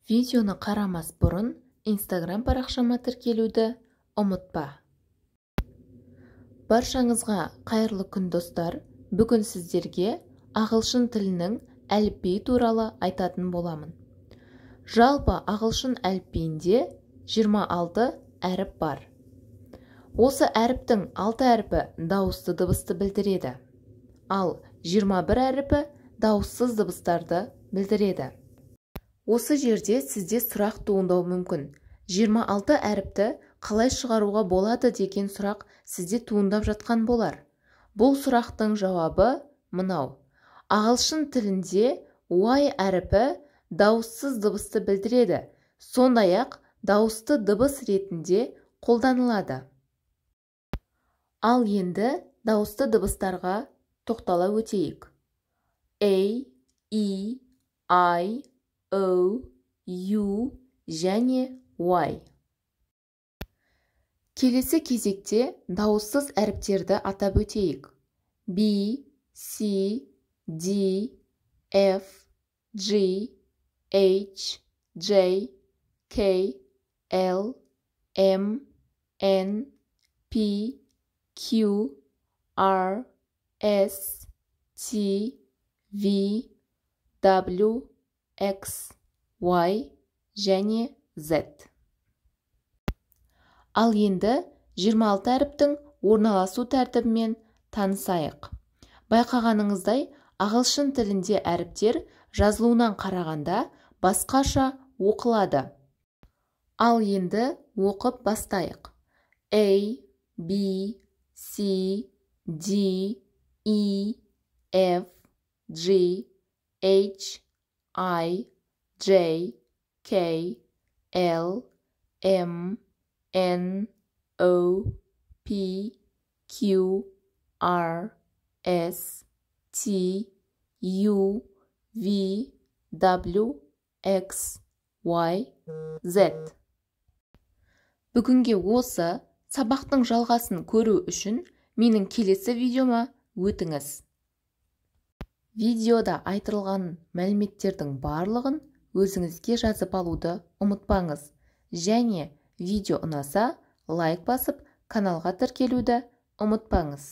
Видеоны қарамас бұрын Инстаграм парақшама тіркелуді ұмытпа. Баршаңызға қайырлы күн, достар! Бүгін сіздерге ағылшын тілінің әліпбиі туралы айтатын боламын. Жалпы, ағылшын әліпбиінде 26 әріп бар. Осы әріптің 6 әрпі дауысты дыбысты білдіреді, ал 21 әріпі дауыссыз дыбыстарды білдіреді. Осы жерде сізде сұрақ туындауы мүмкін. 26 әріпті қалай шығаруға болады деген сұрақ сізде туындап жатқан болар. Бұл сұрақтың жауабы мынау: ағылшын тілінде Y әріпі дауыссыз дыбысты білдіреді, сондай-ақ дауысты дыбыс ретінде қолданылады. Ал енді дауысты дыбыстарға тоқтала өтейік: A, E, I, O, U және Y. Келесі кезекте дауыссыз әріптерді атап өтейік: B, C, D, F, G, H, J, K, L, M, N, P, Q, R, S, T, V, W, X, Y және Z. Ал енді 26 әріптің орналасу тәртібімен танысайық. Байқағаныңыздай, ағылшын тілінде әріптер жазылуынан қарағанда басқаша оқылады. Ал енді оқып бастайық: A, B, C, D, E, F, G, H, I, J, K, L, M, N, O, P, Q, R, S, T, U, V, W, X, Y, Z. Бүгінге осы. Сабақтың жалғасын көру үшін менің келесі видеома өтіңіз. Видеода айтылған мәліметтердің барлығын өзіңізге жазып алуды ұмытпаңыз және видео ұнаса, лайк басып, каналға тіркелуді ұмытпаңыз.